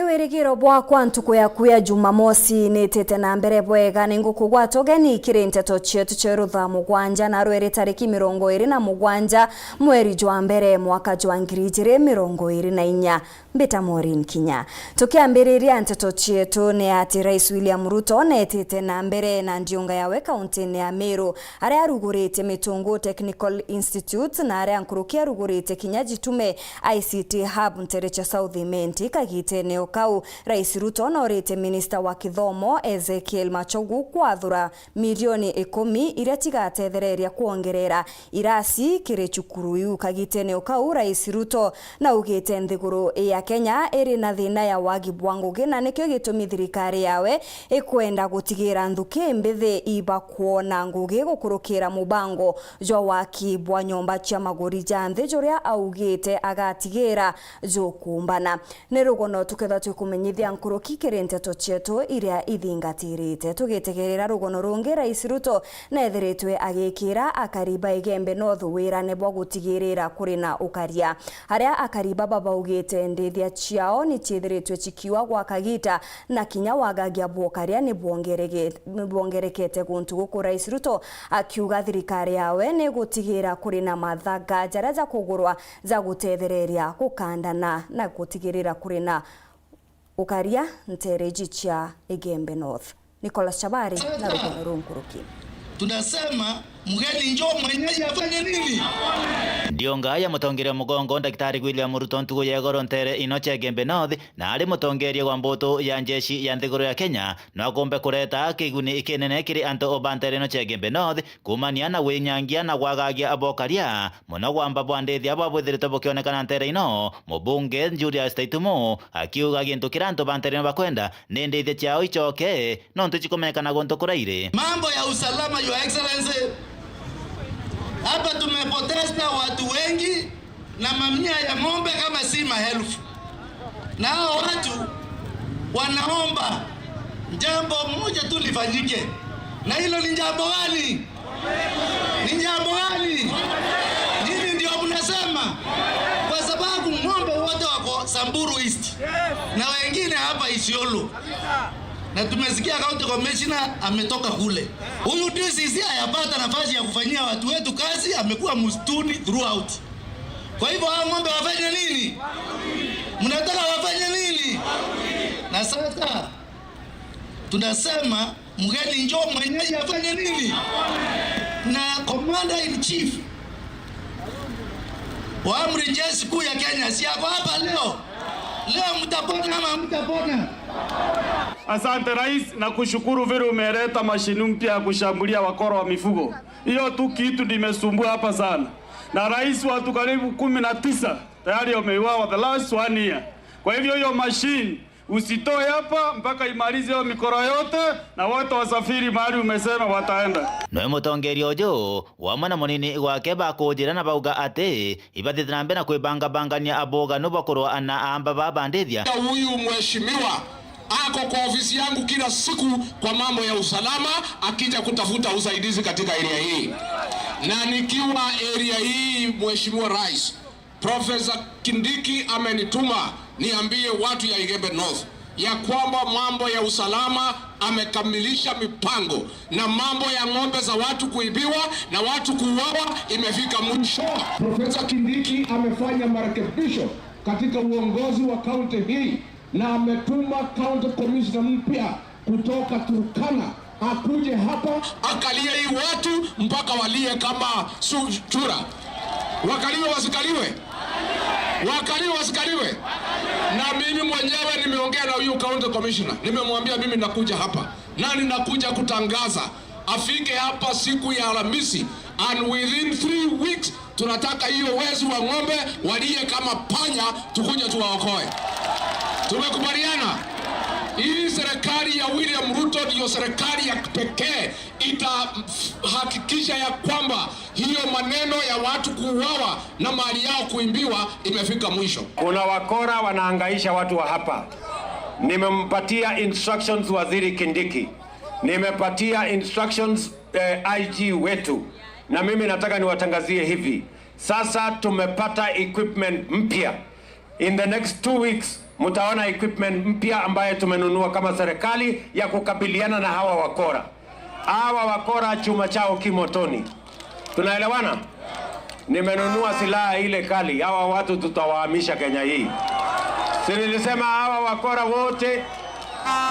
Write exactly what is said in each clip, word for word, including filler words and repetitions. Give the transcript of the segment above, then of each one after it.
Wirigiro bwakwa ntuku yaku ya Jumamosi nitite na mbere bwega, ni ngukugwata ugeni kiri nteto cietu cia rutha mugwanja, na rweri tariki mirongo iri na mugwanja mweri jwa mbere mwaka jwa ngiri ijiri mirongo iri na inya. Mbita Maureen Kinya. Tukiambiriria nteto cietu, ni ati Rais William Ruto netite na mbere na ndiunga yawe kauntini ya Meru, aria arugurite Mitungu Technical Institute na aria nkuruki arugurite kinya Jitume I C T Hub ntere cia South Imenti. Kagitene o kau, Rais Ruto norite minista wa kithomo Ezekiel Machogu kwathura milioni ikumi iria cigatethereria kwongerera irasi kiri cukuru iu. Kagitene o kau, Rais Ruto naugite nthiguru ya Kenya iri na thina ya wagi bwa ngugi, na nikio gitumi thirikari yawe ikwenda gutigira nthuki mbithi ibakwona ngugi gukurukira mubango jwa waki bwa nyomba cia maguri ja nthi, juria augite agatigira jukumbana. Ni rugono tukethirwa twikumenyithia nkuruki kiri nteto cietu iria ithingatirite. Tugitegerera rugono rungi, Rais Ruto nethiritwe agikira akari ba Igembe North wirane bwa gutigirira kuri na ukaria. Aria akari baba baugite ndithia ciao ni ciithiritwe cikiua gwa kagita, na kinya wagagia bwa ukaria ni bwongerege-, ni bwongerekete guntu guku, Rais Ruto akiuga thirikari yawe ni gutigira kuri na mathaga jaria jakugurwa ja gutethereria gukandana na gutigirira kuri na ukaria ntere iji cia Igembe North. Nicholas Chabari na rugono runkuruki. Tunasema mgeni njoo, mwenyeji afanye nini? Ndiunga ya mutongeria mugongo Daktari William Ruto ntuku ya igoro ntere ino cia Igembe North, na ari mutongeria wa mbutu ya njeshi ya nthiguru ya Kenya, no akumbe kureta kiguni kinene kiri antu o ba ntere ino cia Igembe North, kumania na winyangia na gwagagia abokaria, muno gwamba bwa ndithia bwa bwithirite bukionekana ntere ino, mubunge Julius Taitumo akiuga gintu kiria antu ba ntere ino bakwenda ni ndithia ciao icoke, nontu cikumenyekana guntu kurairi. Mambo ya usalama, Your Excellency, hapa tumepoteza watu wengi na mamia ya ng'ombe kama si maelfu. Na hao watu wanaomba jambo moja tu lifanyike. Na hilo ni jambo gani? Ni jambo gani? Nyinyi ndio mnasema. Kwa sababu ng'ombe wote wako Samburu East. Na wengine hapa Isiolo. Na tumesikia county commissioner ametoka kule. Huyu D C C hayapata nafasi ya kufanyia watu wetu kazi, amekuwa msituni throughout. Kwa hivyo hao ng'ombe wafanye nini? Mnataka wafanye nini? Na sasa tunasema mgeni njoo, mwenyeji afanye nini? Na commander in chief wa amri jeshi kuu ya Kenya si ako hapa leo? Leo mtapona ama mtapona? Asante Rais, na kushukuru vile umeleta mashini mpya ya kushambulia wakora wa mifugo. Hiyo tu kitu ndimesumbua hapa sana. Na rais, watu karibu kumi na tisa tayari wameuawa the last one year. Kwa hivyo hiyo mashini usitoe hapa mpaka imalize hiyo mikora yote, na wote wasafiri mahali umesema wataenda. Nwe mutongeria uju wamwe na munini gwake bakujira na bauga ati ibathite na mbere na kwibangabangania abuganu bwa kurwa na aamba ba bandithia. Huyu mheshimiwa ako kwa ofisi yangu kila siku kwa mambo ya usalama, akija kutafuta usaidizi katika area hii. Na nikiwa area hii, Mheshimiwa Rais, Professor Kindiki amenituma niambie watu ya Igembe North ya kwamba mambo ya usalama amekamilisha mipango, na mambo ya ng'ombe za watu kuibiwa na watu kuuawa imefika mwisho. Professor Kindiki amefanya marekebisho katika uongozi wa kaunti hii na ametuma county commissioner mpya kutoka Turkana akuje hapa akalie hii watu mpaka walie kama su-, chura. Wakaliwe wasikaliwe? Wakaliwe wasikaliwe? Na mimi mwenyewe nimeongea na huyu county commissioner, nimemwambia mimi nakuja hapa na ninakuja kutangaza afike hapa siku ya Alhamisi, and within three weeks tunataka hiyo wezi wa ng'ombe walie kama panya, tukuje tuwaokoe. Tumekubaliana? Hii serikali ya William Ruto ndiyo serikali ya pekee itahakikisha ya kwamba hiyo maneno ya watu kuuawa na mali yao kuibiwa imefika mwisho. Kuna wakora wanahangaisha watu wa hapa. Nimempatia instructions Waziri Kindiki. Nimepatia instructions, eh, I G wetu. Na mimi nataka niwatangazie hivi. Sasa tumepata equipment mpya. In the next two weeks, Mtaona equipment mpya ambayo tumenunua kama serikali ya kukabiliana na hawa wakora. Hawa wakora chuma chao kimotoni. Tunaelewana? Nimenunua silaha ile kali. Hawa watu tutawahamisha Kenya hii. Si nilisema hawa wakora wote,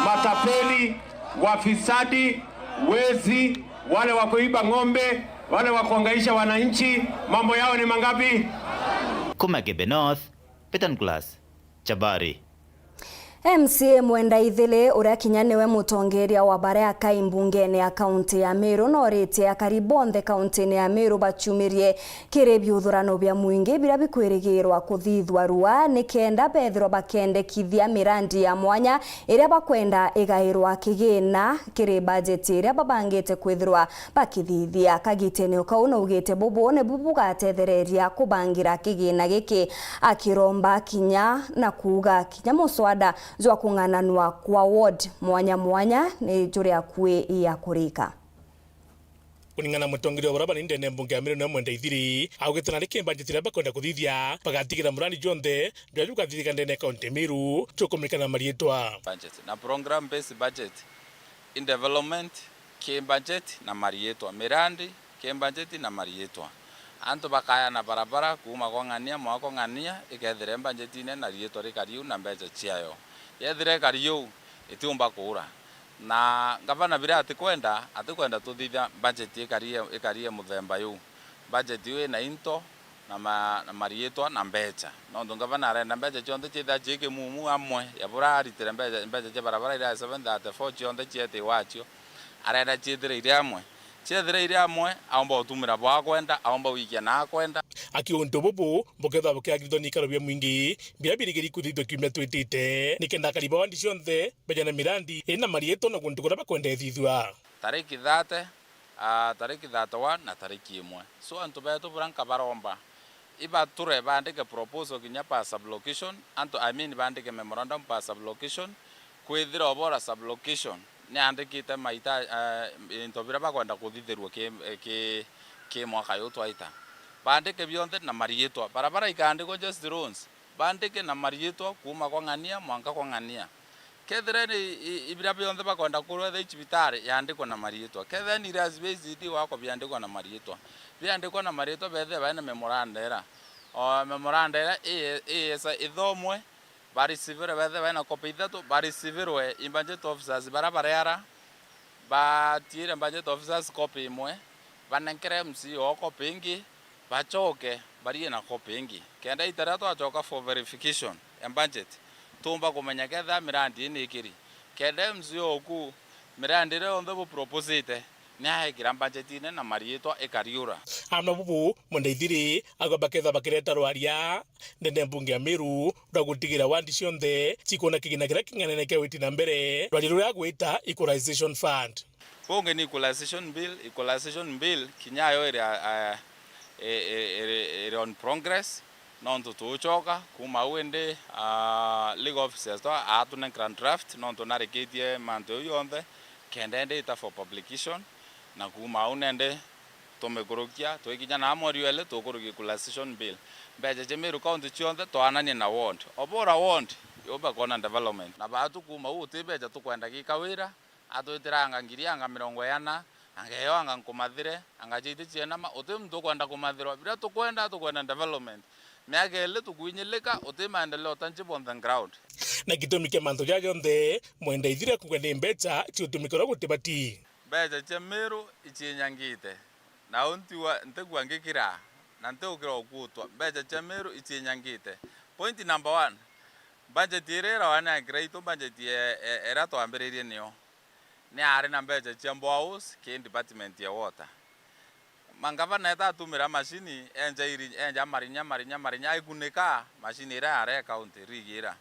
matapeli, wafisadi, wezi, wale wa kuiba ng'ombe, wale wa kuhangaisha wananchi, mambo yao ni mangapi? Kuma Kibe North, Peter Nicholas Chabari. M C A Mwenda Ithili, uria kinya niwe mutongeria wa baria akai mbungene ya kaunti ya Meru, noritie akari bonthe kauntiine ya Meru bacumirie kiri biuthurano bia mwingi biria bikwirigirwa kuthithua rua, nikenda bethirwa bakendekithia mirandi ya mwanya iria bakwenda igairwa kigina kiri bajeti iria babangite kwithirwa bakithithia. Kagitene o kau naugite bubu nibu bugatethereria kubangira kigina giki, akiromba kinya na kuuga kinya muswada jwa kung'ananwa kwa ward mwanya mwanya ni juri akui ya kurika. Kuringana na mutongeria wa barabara ni ndene mbunge ya Meru niwe Mwenda Ithiri, augite nari ki bajeti iria bakwenda kuthithia, bagatigira murandi jonthe juria jukathithika ndene ya kaunti ya Meru jukuminikana na mariitwa. Budget na program based budget in development, ki budget na mariitwa, mirandi, ki budget na mariitwa. Antu bakayana barabara kuuma kwa ng'ania mwa kwa ng'ania, ikethira i budgetine na riitwa rikari u na mbeca ciayo. Yethira ikari u, itiumba kuura. Na ngavana biria atikwenda, atikwenda tuthithia budget ikari, ikari muthemba juu. Budget iu ina into na ma-, na mariitwa na mbeca. Nontu ngavana arenda mbeca cionthe ciithira cii kimumu amwe, ya buria aritire mbeca, mbeca cia barabara iria seven thirty-four cionthe ciete wacio. Arenda ciithire iria amwe. Ciethira iria amwe, aumba utumira bwa akwenda, aumba wikia na akwenda. Aki untu bubu bukethirwa bukiagirithwa ni ikaro bia mwingi, biria birigiri kuthithua kiumia twitite, nikenda akari ba wandi cionthe beja na mirandi ina mariitwa na guntu kuria bakwenda ithithua. Tariki thirty, ah, tariki thirty-one na tariki imwe. So, antu betu buria nkabaromba, ibature baandike proposal kinya per sub-location, antu, I mean, baandike memorandum per sub-location, kwithira Obora sub-location niandikite maita, eh, into biria bakwenda kuthithirua ki, ki, ki mwaka juu twaita. Baandike bionthe na mariitwa. Barabara ikaandikwa just roads. Baandike na mariitwa kuuma kwa ng'ania mwanka kwa ng'ania. Kethira ni i-, i-, biria bionthe bakwenda kurwa etha i cibitari, yaandikwa na mariitwa. Kethira ni iria bia E C D wako biandikwa na mariitwa. Biandikwa na mariitwa, bethe baina memoranda ira. O memoranda ira i-, i-, iyesa ithomwe, barisibirwe, bethe baina kopi ithatu, barisibirwe i budget officers baria bari ara, batiire budget officers kopi imwe, banenkere M C O kopi ingi, bacoke barie na kopi ingi. Kenda ita riria twacoka for verification ya budget, tuumba kumenya kethira mirandi ii ni ikiri. Kenda M C O oku, mirandi iria yonthe buproposite, ni aekira budgetine na mariitwa ikariura. Amwe bubu, Mwenda Ithiri, agwe bakethirwa bakireta rwaria ndene mbunge ya Meru rwa gutigira wandi cionthe cikwona kigina kiria king'anene kia witi na mbere rwari ruria agwita Equalization Fund. Bungi ni Equalization Bill, Equalization Bill kinya yo iri, eh, i-, i-, iri, iri on progress, nontu tuucoka kuuma au indi, ah, legal officers twa atunenkera draft, nontu narikitie mantu jau jonthe, kenda indi ita for publication, na kuuma au nendi tumikurukia, twikinya na mweri weli tukurukia Equalization Bill. Mbeca cia Meru County cionthe twaananie na ward. Obora ward yumba kwona development. Na baatu kuuma uu uti mbeca tukwenda gika wira, atwitira anga ngiri, anga mirongo iana, anga eyo, anga nkumathire, anga ciiti cienama, uti muntu ukwenda kumathirwa. Biria tukwenda, tukwenda development. Miaka ili tukwinyilika, uti maendeleo tangible on the ground. Na gitumi kia mantu jaja jonthe, Mwenda Ithiri akuuga ni mbeca ciutumika uria gutibati. Mbeca cia Meru iciinyangite, na u ntigua, ntigua ngikira, na ntiukira ukuutwa. Mbeca cia Meru iciinyangite. Point number one, budget iria irawa ni ya kiraitu, budget e-, e-, iria twambiririe niyo. Ni ari na mbeca cia boreholes ki department ya water. Mangavana eta atumira macini, enja iri-, enja marinya, marinya, marinya, aikunika macini iria yari ya county, rigira.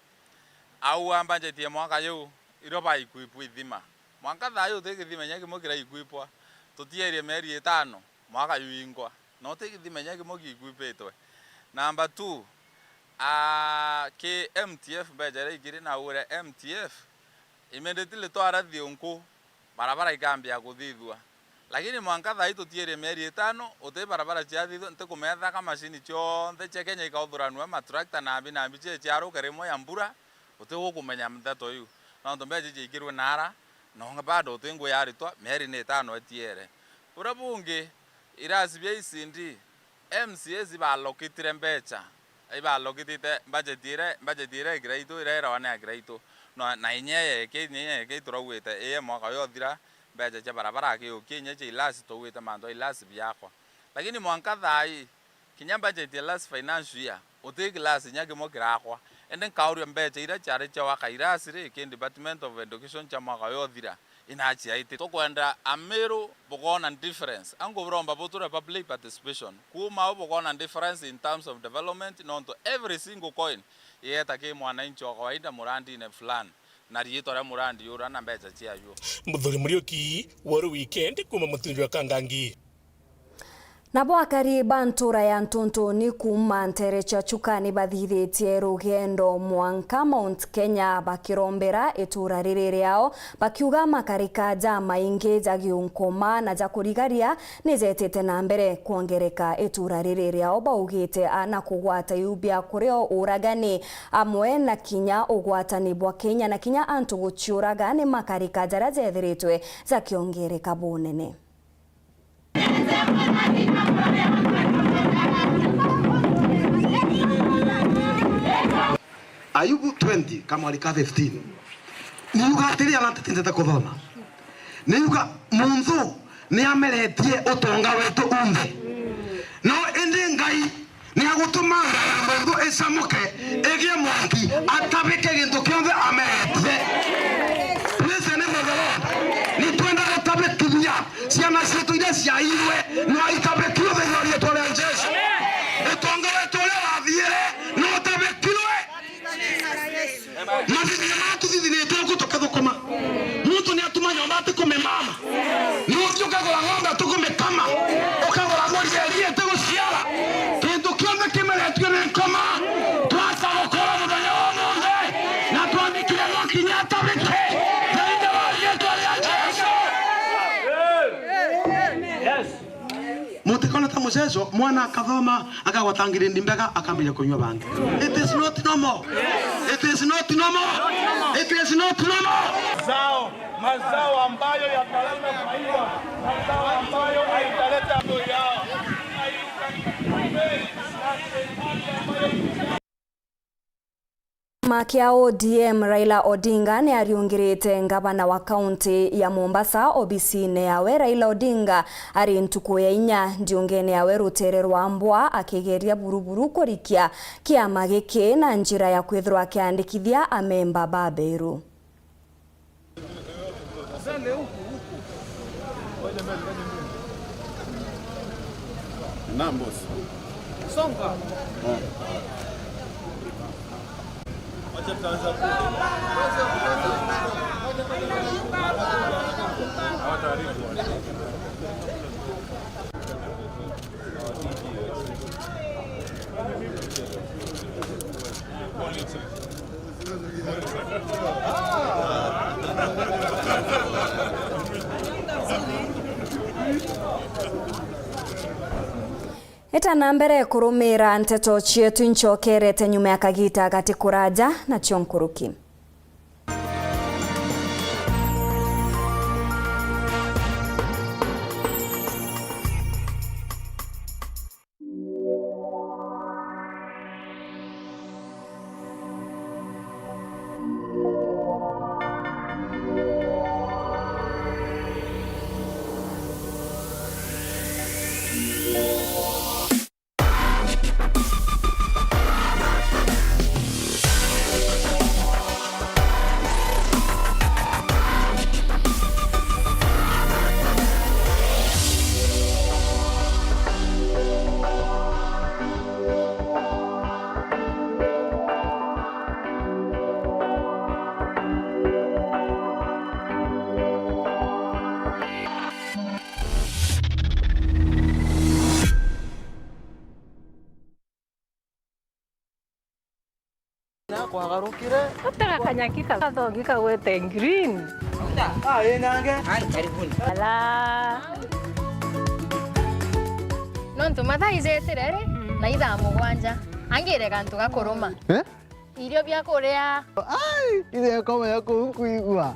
Au a budget ya mwaka juu, irio ba equip ithima. Mwanka thaa ii uti githima inya kimwe kira equipwa. Tutierie mieri itano, mwaka juingwa. Na uti githima inya kimwe ki equipitwe. Number two, aa, ki M T F mbeca iria ikiri na ure M T F, immediately twara thiunku, barabara ikambia kuthithua. Lakini mwanka thaa ii tutierie mieri itano, uti barabara ciathithua, ntikumetha ka macini cionthe cia Kenya ikauthuranua, matrakta nambi nambi cie ciaruke rimwe ya mbura, Uti ukumenya nteto iu, nontu mbeca iji ikirwe naara, na bado uti ngui aritwa, mieri ni itano etiere. Buria bungi, irasi bia E C D, M C As ibalokitire mbeca, ibalokitite budget ira, budget ira ikiraitu, ira irawa ni akiraitu. Na, na inya yeke, inya yeke ituraugite, ii mwaka uyu uthira, mbeca cia barabara akiukia, inya cia ilasi, twaugite mantu a ilasi biakwa. Lakini mwanka thaa ii, kinya budget ya last financial year, uti kilasi inya kimwe kirakwa. Indi nkauria mbeca iria ciari cia waka irasi ri, ki Department of Education cia mwaka uyu uthira, inaciaiti. Tukwenda Amiru bukona difference. Angu buromba buture public participation. Kuuma au bukona difference in terms of development, nontu every single coin igeta ki mwananchi wa kawaida murandine fulani, na riitwa ria murandi ura na mbeca ciayo. Muthuri Muriuki, Waru Weekend, kuuma Mutiri jwa Kangangi. Nabo akari ba ntura ya Ntuntuni kuuma nteere cia Chuka ni bathithitie rugendo mwanka Mount Kenya bakirombera itura riri riao, bakiuga makarika jamaingi ja giunkuma na ja kurigaria ni jetite na mbere kwongereka itura riri riao, baugite a na kugwata iu bia kurio uragani, amwe na kinya ugwatani bwa Kenya na kinya antu guciuraga ni makarika jaria jethiritwe jakiongereka bunene. Ayubu twenty, kamwari ka fifteen. Niuga atiri, ana ntetendete kuthoma. Niuga, muntu ni ameritie utonga wetu unthe. No indi Ngai ni agutuma nda ya muntu icamuke, igie mwanki, atabike gintu kionthe ameritie. Praise the name of the Lord. Ni twenda gutabikithia ciana cietu iria ciairwe, no itabikirwe thiini wa riitwa ria Jesu. Utonga wetu uria wathiire, no utabikirwe. Mathithia mara tuthithinitwe uku tukithukuma. Muntu ni atuma nyomba atikumimama. Ni uthi ukagura ng'ombe atikumikama. Ukagura ng'ori ya iria itiguciara. Kintu kionthe kimeretue ni nkoma. Twasa gukora muthenya wa umunthi. Na twandikire no kinya atabike. Thiini wa riitwa ria Jesu. Yes. Mutikone ta muceco, mwana akathoma, akagwata ngiredi mbega, akambiriria kunyua bangi. It is not normal. It is not normal. It is not normal. Mazao, mazao ambayo yataleta faida, mazao ambayo haitaleta adui yao. Kiama kia O D M, Raila Odinga ni ariungirite ngavana wa kaunti ya Mombasa obisine yawe. Raila Odinga ari ntuku ya inya ndiungene yawe rutere rwa Mbwa akigeria buruburu kurikia kiama giki na njira ya kwithirwa akiandikithia amemba baberu. Naam, boss. Songa. Eh. Wacha tutaanza ku- Eta na mbere kurumira nteto cietu, incokerete nyuma ya kagita gati kuraja nacio nkuruki. Na kwagarukire. Gutega kanyaki kathongi kagwete green. Ah, ĩ nange. Ala. Nontu mathaa ijetire ri, na ithaa mugwanja. Angire gantu gakuruma. Eh? Irio bia kuria. Ai, ithe akome ya kuu nkuigua.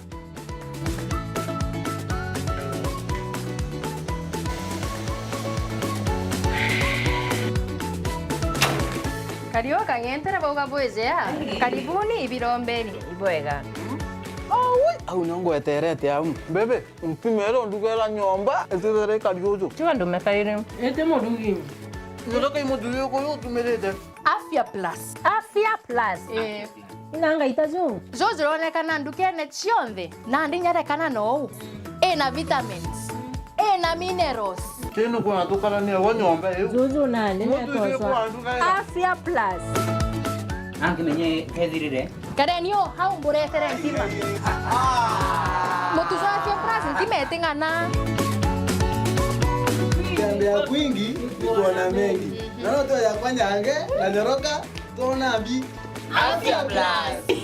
Kariu kang'entere bauga bwijea. Karibuni ibirombeni. Ibwega. Au, au nio ngweterete au. Bebe, mpimere ndugera nyomba, itithere ikari uju. Tiga ndumekarire. Ete murugi. Nyoka imuthuri uyu utumirite. Afya Plus. Afya Plus. Eh. Ina ngaita ju. Ju jironekana ndukene cionthe, nandi nyerekana nou. Ina vitamins, ina minerals. Kinu kuna tukarania wa nyomba iu. Juju nandi. Mutu icio kwa nduka ira. Afya Plus. Angimenye kethirire. Kareni u, hau mburetere ntima. Mutu jwa Afya Plus ntima iting'ana. Kutembea kwingi ni kuona mengi. Naona tu yakwa nyange na nyoroka, tuona mbi. Afya Plus.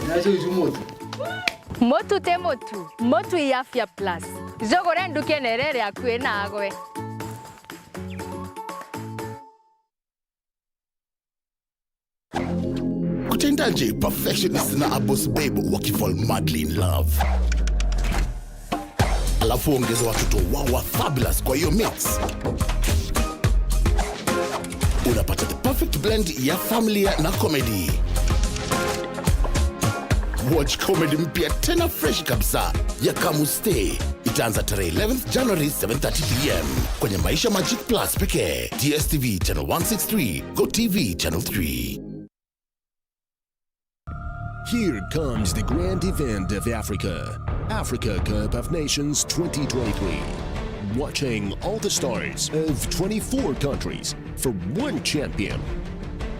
Nacio icu mutu. Mutu ti mutu, mutu i Afya Plus. Jugure ndukene iria iri akui nagwe. Kutendaje perfectionist na a boss babe wakifall madly in love? Alafu ongeza watoto wawa fabulous kwa hiyo mix. Unapata the perfect blend ya familia na comedy. Watch comedy mpya tena fresh kabisa ya Kamu Stay. Itaanza tarehe eleventh January, seven thirty p m kwenye Maisha Magic Plus pekee, D S T V channel one six three, Go T V channel three. Here comes the grand event of Africa, Africa Cup of Nations twenty twenty-three. Watching all the stars of twenty-four countries for one champion.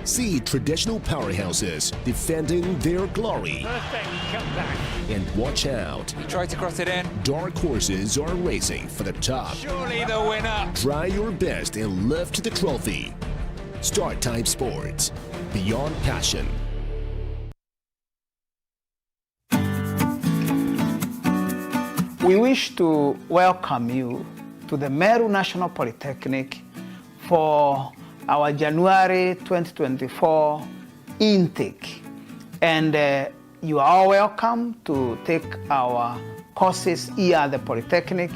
See traditional powerhouses defending their glory. Perfect comeback. And watch out. He tried to cross it in. Dark horses are racing for the top. Surely the winner. Try your best and lift the trophy. Start Time Sports. Beyond passion. We wish to welcome you to the Meru National Polytechnic for our January twenty twenty-four intake. And, uh, you are all welcome to take our courses here at the Polytechnic,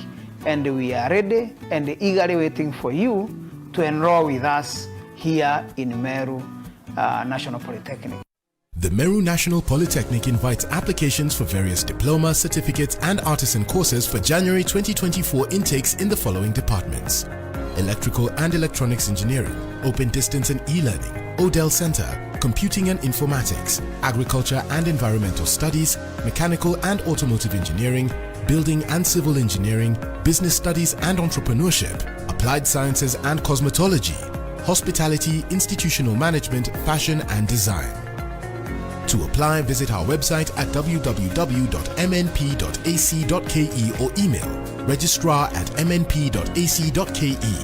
and we are ready and eagerly waiting for you to enroll with us here in Meru, uh, National Polytechnic. The Meru National Polytechnic invites applications for various diploma, certificate, and artisan courses for January twenty twenty-four intakes in the following departments: Electrical and Electronics Engineering, Open Distance and E-Learning, Odell Center, Computing and Informatics, Agriculture and Environmental Studies, Mechanical and Automotive Engineering, Building and Civil Engineering, Business Studies and Entrepreneurship, Applied Sciences and Cosmetology, Hospitality, Institutional Management, Fashion and Design. To apply, visit our website at w w w dot m n p dot a c dot k e or email registrar at m n p dot a c dot k e.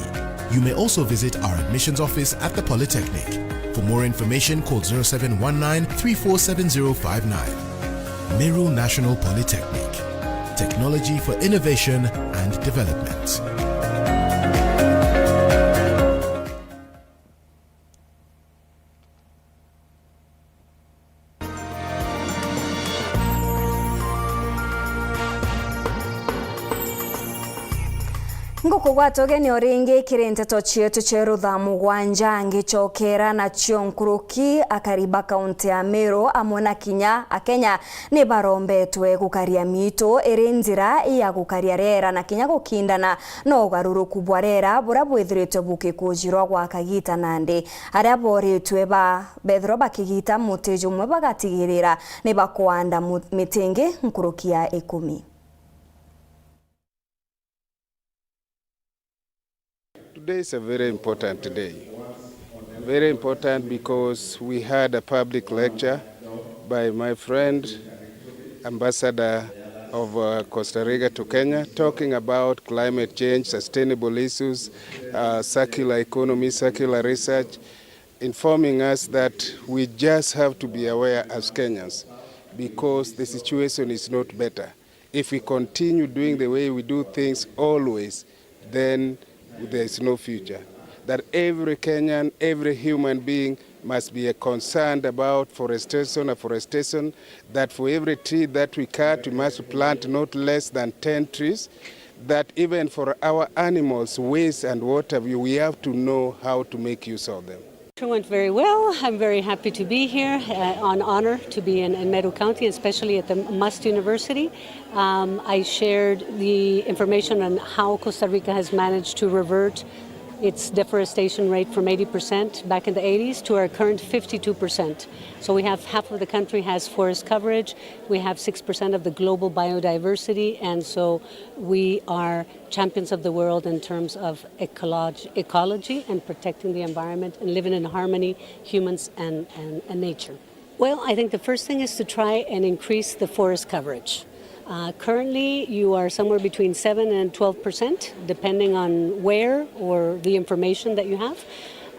You may also visit our admissions office at the Polytechnic. For more information, call zero seven one nine, three four seven zero five nine. Meru National Polytechnic. Technology for innovation and development. Ngukugwata ugeni o ringi kiri nteto cietu cia rutha mugwanja, ngicokera nacio nkuruki. Akari ba kaunti ya Meru amwe na kinya Akenya ni barombetwe gukaria miitu iri njira ya gukaria riera na kinya gukindana na ugaruruku bwa riera buria bwithiritwe bukikujirwa gwa kagita nandi. Aria boritwe ba bethirwa bakigita muti jumwe bagatigirira ni bakwanda mu-, miti ingi nkuruki ya ikumi. Today is a very important day. Very important because we had a public lecture by my friend, Ambassador of, uh, Costa Rica to Kenya, talking about climate change, sustainable issues, uh, circular economy, circular research, informing us that we just have to be aware as Kenyans because the situation is not better. If we continue doing the way we do things always, then there is no future. That every Kenyan, every human being must be a concerned about forestation, afforestation, that for every tree that we cut, we must plant not less than ten trees, that even for our animals, waste and what have you, we have to know how to make use of them. It went very well. I'm very happy to be here, uh, on honor to be in, in Meru County, especially at the Must University. Um, I shared the information on how Costa Rica has managed to revert its deforestation rate from eighty percent back in the eighties to our current fifty-two percent. So we have half of the country has forest coverage. We have six percent of the global biodiversity, and so we are champions of the world in terms of ecolog-, ecology and protecting the environment and living in harmony, humans and, and, and nature. Well, I think the first thing is to try and increase the forest coverage. Uh, currently, you are somewhere between seven and twelve percent, depending on where or the information that you have.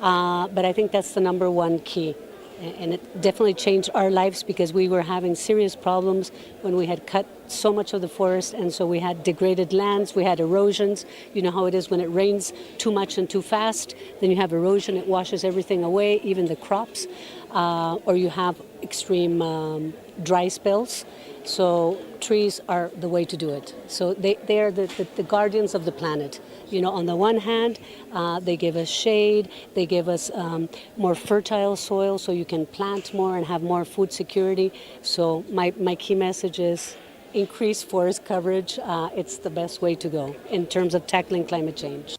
Uh, but I think that's the number one key. A-, and it definitely changed our lives because we were having serious problems when we had cut so much of the forest, and so we had degraded lands, we had erosions. You know how it is when it rains too much and too fast, then you have erosion, it washes everything away, even the crops, uh, or you have extreme, um, dry spells. So trees are the way to do it. So they, they are the, the, the guardians of the planet. You know, on the one hand, uh, they give us shade, they give us, um, more fertile soil, so you can plant more and have more food security. So my, my key message is increase forest coverage. Uh, it's the best way to go in terms of tackling climate change.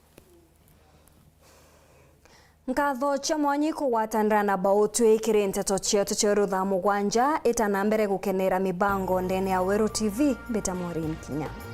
Nkatho cia mwanya ikugwatanira na Bautwi kiri nteto cietu cia uru thaa mugwanja. Ita na mbere gukenera mibango ndene ya Weru T V. Mbita Maureen Kinya.